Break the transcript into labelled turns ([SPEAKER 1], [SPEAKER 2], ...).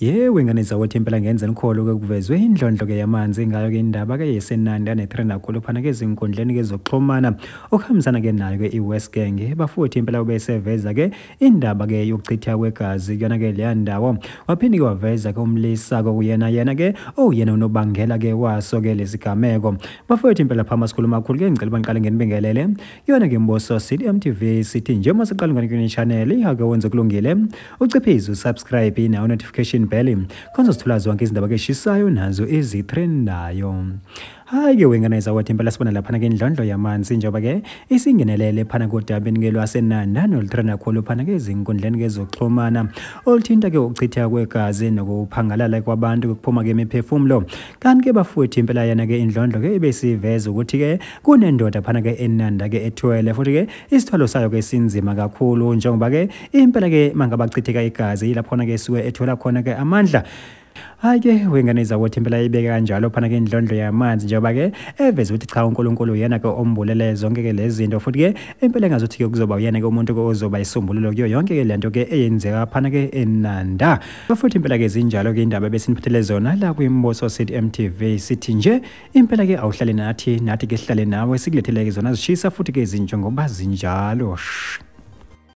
[SPEAKER 1] Yebo, ingane zakwethu impela ngenze nikholo-ke kuvezwe indlondlo-ke yamanzi ngayo-ke indaba-ke yesenanda ne-trend kakhulu phana-ke ezinkundleni-ke zokuxhumana okuhambisana-ke nayo-ke i-West Gang. Bafowethu impela ubeseveza-ke indaba-ke yokuchitha kwegazi kuyona-ke leya ndawo, waphinde-ke waveza-ke umlisa-ke kuyena yena-ke owuyena unobangela-ke waso-ke lesigameko. Bafowethu impela phama sikhuluma kakhulu-ke, ngicela uba ngiqale ngenibingelele kuyona-ke Mboso City MTV. Sithi nje uma siqala ungene kuyona channel ake wenze kulungile, uciphize usubscribe nayo notification bell khona sithola zonke izindaba ke eshisayo nazo ezitrendayo. Hayi-ke wengane zakwethu impela sibona laphana-ke indlondlo yamanzi njengoba-ke isingenelele phana kodabeni-ke lwaseNanda nolutrenda kakhulu phana-ke ezinkundleni-ke zokuxhumana oluthinta-ke ukuchitheka kwegazi nokuphangalala kwabantu kuphuma-ke imiphefumulo. Kanti-ke bafowethu impela yena-ke indlondlo-ke ibesiveza ukuthi-ke kunendoda phana-ke eNanda-ke ethwele futhi-ke isithwalo sayo-ke sinzima kakhulu njengoba-ke impela-ke mangabachitheka igazi yilaphona-ke esuke ethola khona-ke amandla. Hayi-ke wengane zakwethu impela ibeke kanjalo phana-ke indlondlo yamanzi njengoba-ke eveza ukuthi cha uNkulunkulu uyena-ke ombulele zonke-ke lezi zinto futhi-ke impela engazuthi-ke kuzoba uyena-ke umuntu-ke ozoba isisombululo kuyo yonke-ke le nto-ke eyenzeka phana-ke eNanda. Futhi impela-ke zinjalo-ke indaba ebesiniphathele zona la kwiMboso City MTV. Sithi nje impela-ke awuhlale nathi, nathi-ke sihlale nawe, sikulethele-ke zona zishisa futhi-ke zinjengoba zinjalo.